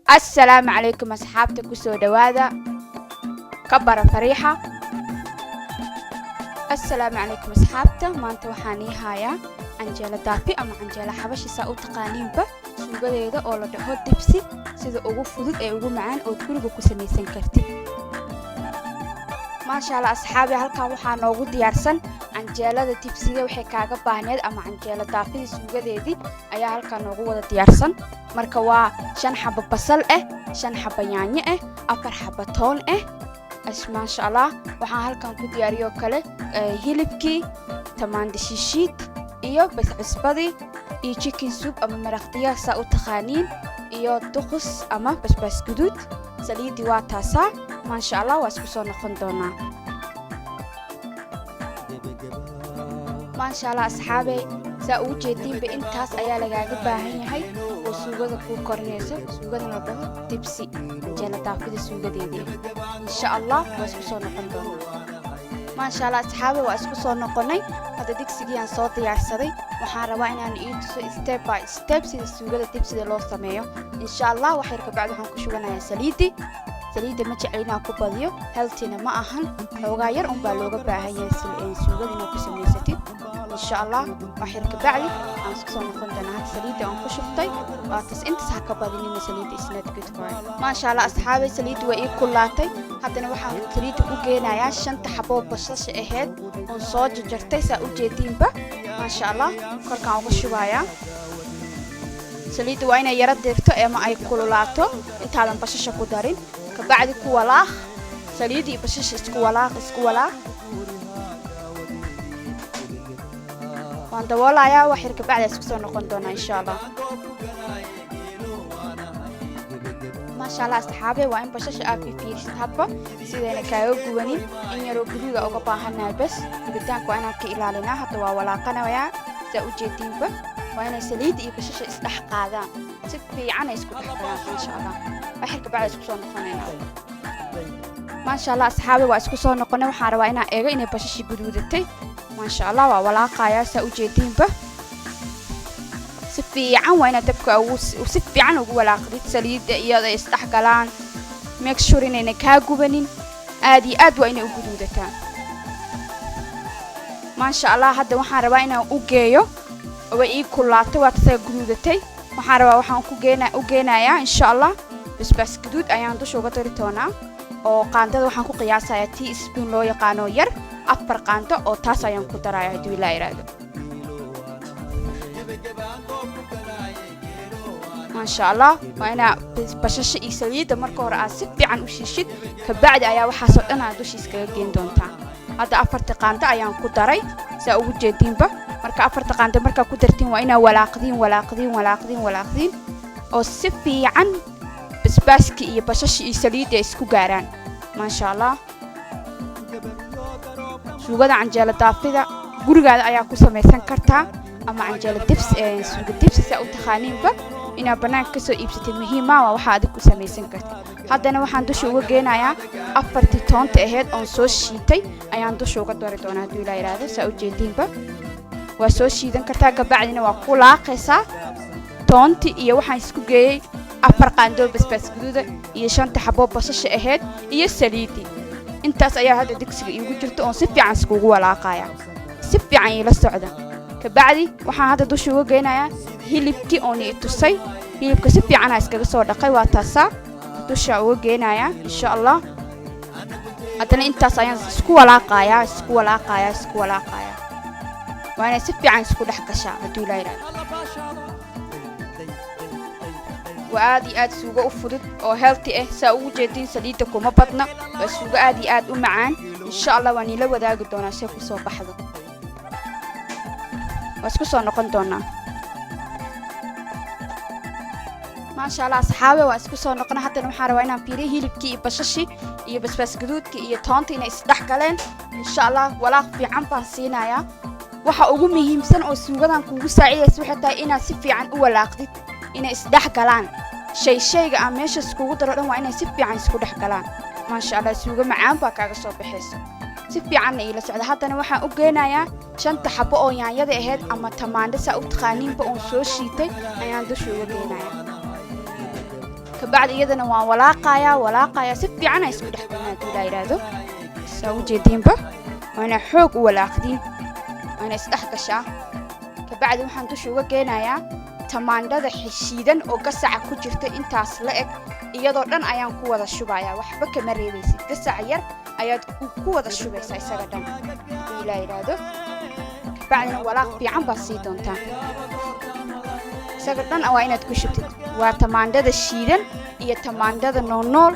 Assalaamu calaykum asxaabta, kusoo dhowaada Ka Bara Fariixa. Assalaamu calaykum asxaabta, maanta waxaan ii hayaa canjeelo daafi ama canjeelo xabashi, saa u taqaaniinba, suugadeeda oo la dhaho dibsi, sida ugu fudud ee ugu macaan ood guriga ku samaysan kartid. Maasha Allah asxaabi, halkan waxaa noogu diyaarsan canjeelada dibsiga waxay kaaga baahneed ama canjeelo daafidii suugadeedii ayaa halkan noogu wada diyaarsan. Marka waa 5 xabo basal ah, 5 xabo yaanyo ah, 4 xabo toon ah. Maasha Allah, waxaan halkan ku diyaariyoo kale hilibkii, tamaandho shiishiid iyo bas cusbadii iyo chicken soup ama maraq digaag, saa u taqaaniin, iyo duqus ama basbaas guduud. Saliiddii waa taasaa. Maasha Allah, waa isku soo noqon doonaa. Maasha Allah asxaabey, saa ugu jeediinba intaas ayaa lagaaga baahan yahay oo suugada kuu korinayso, suugadana la dhaho dibsi, canjeela daafida suugadeedii. Insha Allah waa isku soo noqon doonaa. Maasha Allah asxaabe, waa isku soo noqonnay. Hadda digsigiiyaan soo diyaarsaday. Waxaan rabaa inaan ii tuso step by step sida suugada dibsida loo sameeyo. Insha Allah wax yar kabacdi waxaan ku shubanayaa saliidii. Saliidda ma jecel inaan ku badiyo, healthy-na ma ahan. Xoogaa yar unbaa looga baahan yahay suugada inaad ku samaysatid. Insha Allah wax yar kabacdi aan isku soo noqon doonaa. Hadda saliidda aan ku shubtay waa tas. Intaas ha ka badinina saliidda, is not good for. Maasha Allah asxaabay, saliidda waa ii kullaatay. Haddana waxaan saliidda ku geenayaa shanta xaboo basasha ahayd oon soo jarjartay, saa u jeediinba. Maasha Allah, korkaan uga shubayaa. Saliidda waa inay yaro dirto ama ay kululaato intaadan basasha ku darin. Kabacdi ku walaaq saliidda iyo basasha, isku walaaq, isku walaaq. Waan daboolayaa, wax yar kabacdi isku soo noqon doonaa insha Allah. Maasha Allah asxaabe, waa in bashasha aad fifiirisid hadba sidayna kaaga gubanin. In yaroo guduuda uga baahannahay bas, gubitaanka waa inaan ka ilaalinaa. Hadda waa walaaqanayaa, saa u jeediinba. Waa inay saliidda iyo bashasha isdhex qaadaan, si fiican ay isku dhex galaan. Maasha Allah, wax yar kabacdi isku soo noqonaynaa. Maasha Allah asxaabe, waa isku soo noqonay. Waxaan rabaa inaan eego inay bashashii guduudatay. Maasha Allah, waa walaaqayaa, saa u jeediinba. Si fiican waa inaad dabka si fiican ugu walaaqdid saliidda iyada isdhex galaan. Make sure inayna kaa gubanin. Aad iyo aad waa inay u guduudataan. Maasha Allah, hadda waxaan rabaa inaan u geeyo. Way ii kullaatay, waa tasaga guduudatay. Waxaan rabaa, waxaan ku geena u geenayaa insha Allah basbaas guduud ayaan dusha uga dari doonaa, oo qaandada waxaan ku qiyaasayaa tea spoon loo yaqaano yar, 4 qaando oo taas ayaan ku daraya hadduu Ilaa yidhaahdo. Maasha Allah, waa inaa bashasha iyo saliidda marka hore aad si fiican u shiishid, kabacdi ayaa waxaasoo dhan aad dusha iskaga geen doontaa. Hadda afarta qaando ayaan ku daray, saa ugu jeediinba. Marka afarta qaando markaa ku dartiin, waa inaa walaaqdiin, walaaqdiin, walaaqdiin, walaaqdiin, oo si fiican basbaaska iyo bashasha iyo saliidda ay isku gaaraan. Maasha Allah, suugada canjeelo daafida gurigaada ayaa ku samaysan kartaa ama canjeelo dibs, suuga dibsi, saa u taqaaniinba. Inaad bannaanka kasoo iibsatid muhiima waa waxaa adig ku samaysan karta. Haddana waxaan dusha uga geenayaa afartii toonta ahayd oon soo shiitay ayaan dusha uga dari doonaa hadduu Ilaa yidhaahdo. Saa u jeediinba, waa soo shiidan kartaa, kabacdina waa ku laaqaysaa toonti iyo waxaan isku geeyey 4 qaandoo basbaas guduuda iyo shanta xaboo basasha ahayd iyo saliidii. Intaas ayaa hadda digsiga iigu jirta oon si fiican iskugu walaaqaya. Si fiican iila socda. Kabacdi waxaan hadda dusha uga geynayaa hilibkii oon i tusay. Hilibka si fiicanaa iskaga soo dhaqay, waa taasaa, dusha uga geynayaa insha Allah. Haddana intaas ayaan isku walaaqayaa, isku walaaqayaa, isku walaaqayaa. Waa inay si fiican isku dhex gashaa hadduu Ilaa yidhahdo. Waa aad iyo aad suugo u fudud oo healthy ah. Saa ugu jeediin, saliidda kuma badna. Waa suugo aad iyo aad u macaan. Insha Allah waan iila wadaagi doonaa see kusoo baxdo. Waa isku soo noqon doonaa. Maasha Allah asxaabe, waa isku soo noqona. Haddana waxaan rabaa inaan fiiriyo hilibkii iyo bashashii iyo basbaas gaduudkii iyo toonta inay isdhex galeen. Insha Allah walaaq fiican baan siinayaa. Waxa ugu muhiimsan oo suugadan kuugu saacidaysa waxay tahay inaad si fiican u walaaqdid, inay isdhex galaan. Shay shayga aan meesha iskugu daro dhan waa inay si fiican isku dhex galaan. Maasha Allah, suugo macaan baa kaaga soo baxaysa. Si fiicanna iila socda. Haddana waxaan u geenayaa shanta xabo oo yaanyada ahayd ama tamaandho, saa u taqaaniinba, oon soo shiitay ayaan dusha uga geenayaa. Kabacdi iyadana waan walaaqayaa, walaaqayaa si fiican ay isku dhex gelin hadduu Ilaa yidhaahdo. Saa u jeediinba, waa inaa xoog u walaaqdiin, waa inay isdhex gashaa. Kabacdi waxaan dusha uga geenayaa tamaandhada xishiidan oo gasaca ku jirta. Intaas la eg iyadoo dhan ayaan ku wada shubayaa. Waxba kama reebaysid, gasac yar ayaad ku wada shubaysaa isaga dhan hadduu Ilaa yidhaahdo. Kabacdina walaaq fiican baad sii doontaa. Isaga dhan waa inaad ku shubtid. Waa tamaandhada shiidan iyo tamaandhada noolnool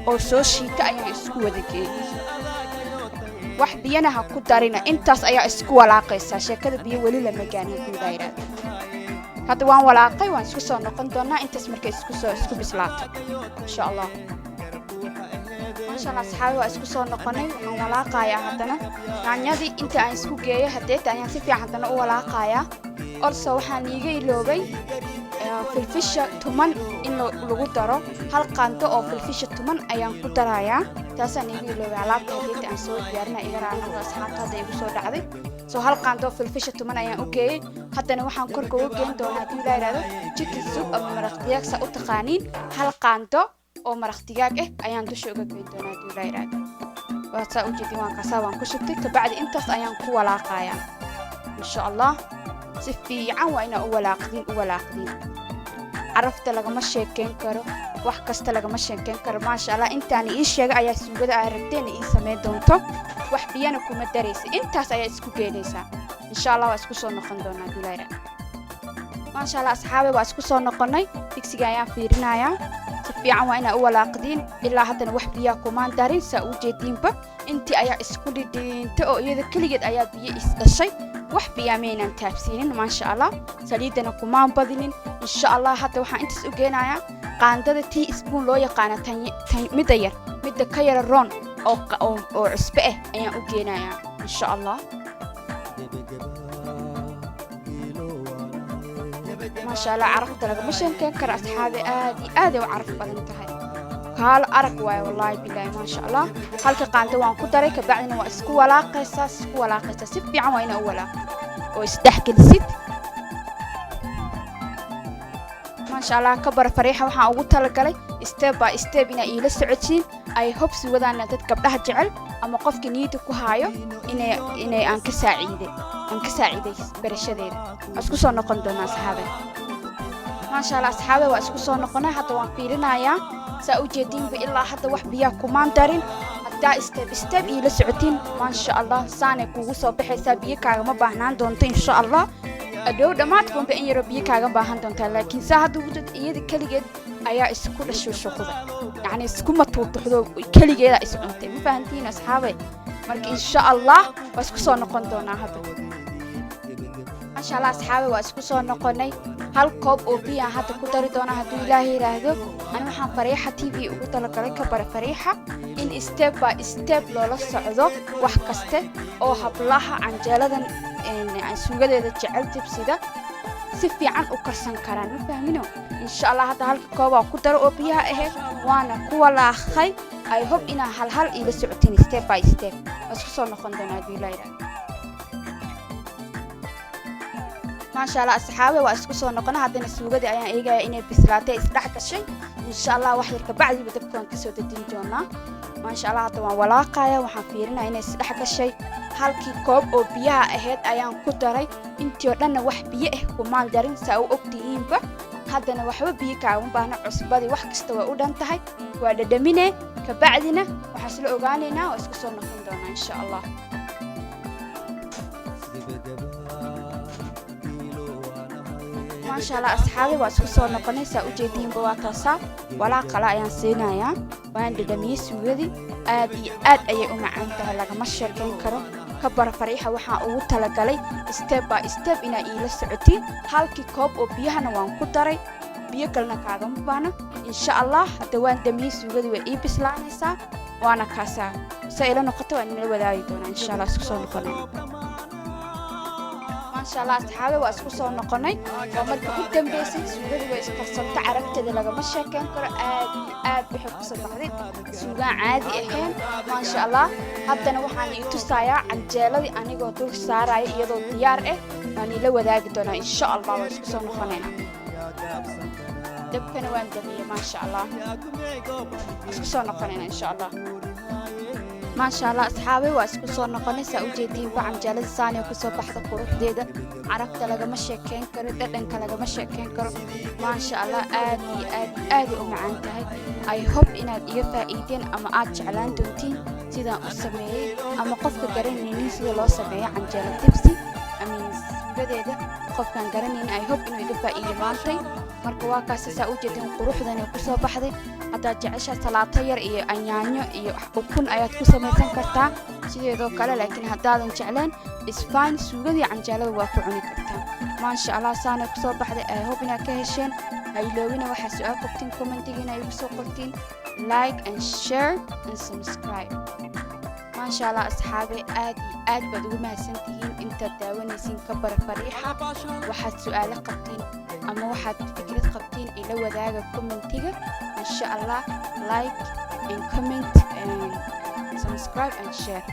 oo soo shiita ayaan isku wada geeyey. Wax biyana ha ku darina, intaas ayaa isku walaaqaysaa. Sheekada biyo weli lama gaarin hadduu Ilaa yidhaahdo. Hadda waan walaaqay, waan isku soo noqon doonaa intaas markay isku soo isku bislaato, insha Allah. Maasha Allah, asxaabi, waa isku soo noqonay. Waxaan walaaqayaa haddana yaanyadii inta aan isku geeyo hadeeta ayaan si fiican haddana u walaaqayaa. Also waxaan iiga iloobay filfisha tuman in lagu daro. Hal qaando oo filfisha tuman ayaan ku darayaa. Taasaan iiga iloobay alaabta hadeeta aan soo diyaarina. Iga raacnaqdo, asxaabta, hadda igu soo dhacday. Soo hal qaando oo filfisha tuman ayaan u geeyey. Haddana waxaan korka uga geen doonaa, haddii Ilaa yidhaahdo, chicken soup ama maraq digaag saa u taqaaniin. Hal qaando oo maraq digaag ah ayaan dusha uga geyn doonaa haddii Ilaa yidhaahdo. Waa saa u jeedin, waan kaasaa, waan ku shubtay. Kabacdi intaas ayaan ku walaaqayaa, insha Allah. Si fiican waa inaa u walaaqdiin, u walaaqdiin. Carafta lagama sheekeyn karo, wax kasta lagama sheekeyn karo. Maasha Allah, intaana ii sheegay ayaa suugada aa rabteen ii sameyn doonto. Wax biyana kuma daraysa, intaas ayaa isku geenaysaa. Insha Allah, waa isku soo noqon doonaa dulayra. Maasha Allah, asxaabe, waa isku soo noqonnay. Digsiga ayaan fiirinayaa. Si fiican waa inaa u walaaqdiin. Ilaa haddana wax biyaa kumaan darin, saa u jeediinba. Intii ayaa isku dhidhiintay oo iyada keligeed ayaa biyo is dhashay. Wax biyaa maynaan taabsiinin, maasha Allah. Saliiddana kumaan badinin, insha Allah. Hadda waxaan intaas u geenayaa qaandada tea spoon loo yaqaana, tan midda yar, midda ka yara roon oo cusbe ah ayaan u geenayaa, insha Allah. Maasha Allah, carafta lagama sheekeyn karo, asxaabi. Aad iyo aad ay u caraf badan tahay, kaalo arag waaye, wallaahi bilaahi. Maasha Allah, halka qaando waan ku daray. Kabacdina waa isku walaaqaysaa, isku walaaqaysaa. Si fiican waa inaa u walaaqo oo isdhexgelisid. Maasha Allah, ka bara fariixa. Waxaan ugu talagalay step by step inaa iila socotiin. Ay hobsi wadaana dad gabdhaha jecel ama qofka niyadda ku haayo inay aan ka saaciiday barashadeeda. Waa isku soo noqon doonaa, asxaabe. Maasha Allah, asxaabe, waa isku soo noqonay. Hadda waan fiirinayaa. Saa u jeediinba, ilaa hadda wax biyaa kumaan darin. Haddaa step step iila socotiin, maasha Allah, saanay kuugu soo baxaysaa. Biyo kaagama baahnaan doonto, insha Allah. Adhow dhammaadkuunba in yaroo biyo kaaga baahan doontaa, laakiin saa hadda ugu jeed, iyada keligeed ayaa isku dhashuushuqda, yacni isku matuutuxdo, keligeeda is cuntay. Ma fahantiin, asxaabe? Marka insha Allah waa isku soo noqon doonaa hadda. Maasha Allah, asxaabe, waa isku soo noqonay. Hal koob oo biyaan hadda ku dari doonaa hadduu Ilaahay yidhaahdo. Ani waxaan Fariixa TV ugu talagalay, ka bara Fariixa, in step by step loola socdo wax kaste oo hablaha canjeeladan suugadeeda jecel tibsida si fiican u karsan karaan. Ma fahmino? Insha Allah, hadda halka koobaa ku daro oo biyaha ahayd, waana ku walaaqay. I hope inaa hal hal iila socotiin, step by step. Waa isku soo noqon doonaa hadduu Ilaahay yidhaahdo. Maasha Allah, asxaabe, waa isku soo noqona. Haddana suugadii ayaan eegaya inay bislaatay, isdhex gashay. Insha Allah, wax yar kabacdiba dabka waan kasoo dejin doonaa. Maasha Allah, hadda waan walaaqaya, waxaan fiirinaya inay isdhex gashay. Halkii koob oo biyaha ahayd ayaan ku daray. Intii oo dhanna wax biyo ah kumaan darin, saa u ogtihiinba. Haddana waxba biyo kaagama baahna. Cusbadii wax kasta way u dhan tahay. Waa dhadhamine, kabacdina waxaan isla ogaanaynaa. Waa isku soo noqon doonaa, insha Allah. Maasha Allah, asxaabi, waa isku soo noqonay. Saa u jeediinba, waa taasaa. Walaaq kale ayaan siinayaa. Waan dhadhamiyey suugadii. Aad iyo aad ayay u macaan tahay, lagama sheekayn karo. Ka bara fariixa waxaan ugu talagalay step by step inaa iila socotiin. Halkii koob oo biyahana waan ku daray, biyo kalena kaagama baahno, insha Allah. Hadda waan damiyey suugadii, way ii bislaanaysaa. Waana kaasaa. Se ila noqoto waan inala wadaagi doonaa, insha Allah. Isku soo noqonayna. Maasha Allah, asxaabe, waa isku soo noqonay. Waa markii u dambeysay. Suugadii way iskarsanta, carabteeda lagama sheekeyn karo. Aad iyo aad waxay kusoo baxday suugaan caadi ahayn, maasha Allah. Haddana waxaan ii tusayaa canjeeladii anigoo dul saaraya iyadoo diyaar ah. Waan ila wadaagi doonaa, insha Allah. Waa isku soo noqonaynaa. Dabkana waan damiyey, maasha Allah. Isku soo noqonayna, insha Allah. Maasha Allah, asxaabay, waa isku soo noqonay. Saa ujeediinba, canjeelada saaniya kusoo baxda. Quruxdeeda, carabta lagama sheekeyn karo, dhadhanka lagama sheekeyn karo. Maasha Allah, aad iyo aad aaday u macaan tahay. I hope inaad iga faa'iideen ama aad jeclaan doontiin sidaan u sameeyey, ama qofka garanaynin sida loo sameeyo canjeelo dibsi amin suugadeeda, qofkaan garanaynin, I hope inuu iga faa'iido maantay. Marka waa kaasi, saa u jeedin, quruxdani kusoo baxday. Haddaad jeceshaa, salaato yar iyo anyaanyo iyo ukun ayaad ku samaysan kartaa sideedoo kale, laakiin haddaadan jecleen, is fine, suugadii canjeelada waa ku cuni kartaa. Maasha Allah, saana kusoo baxday. I hope inaad ka hesheen. Hayloobina, waxaa su-aal qabtiin, commentigiina igu soo qortiin. Like and share and subscribe. Maasha Allah, asxaabe, aad iyo aad baad ugu mahadsantihiin intaad daawanaysiin. Ka bara fariixa. Waxaad su-aalo qabtiin ama waxaad fikrad qabtiin, ila wadaaga commentiga, insha Allah. Like and comment and subscribe and share.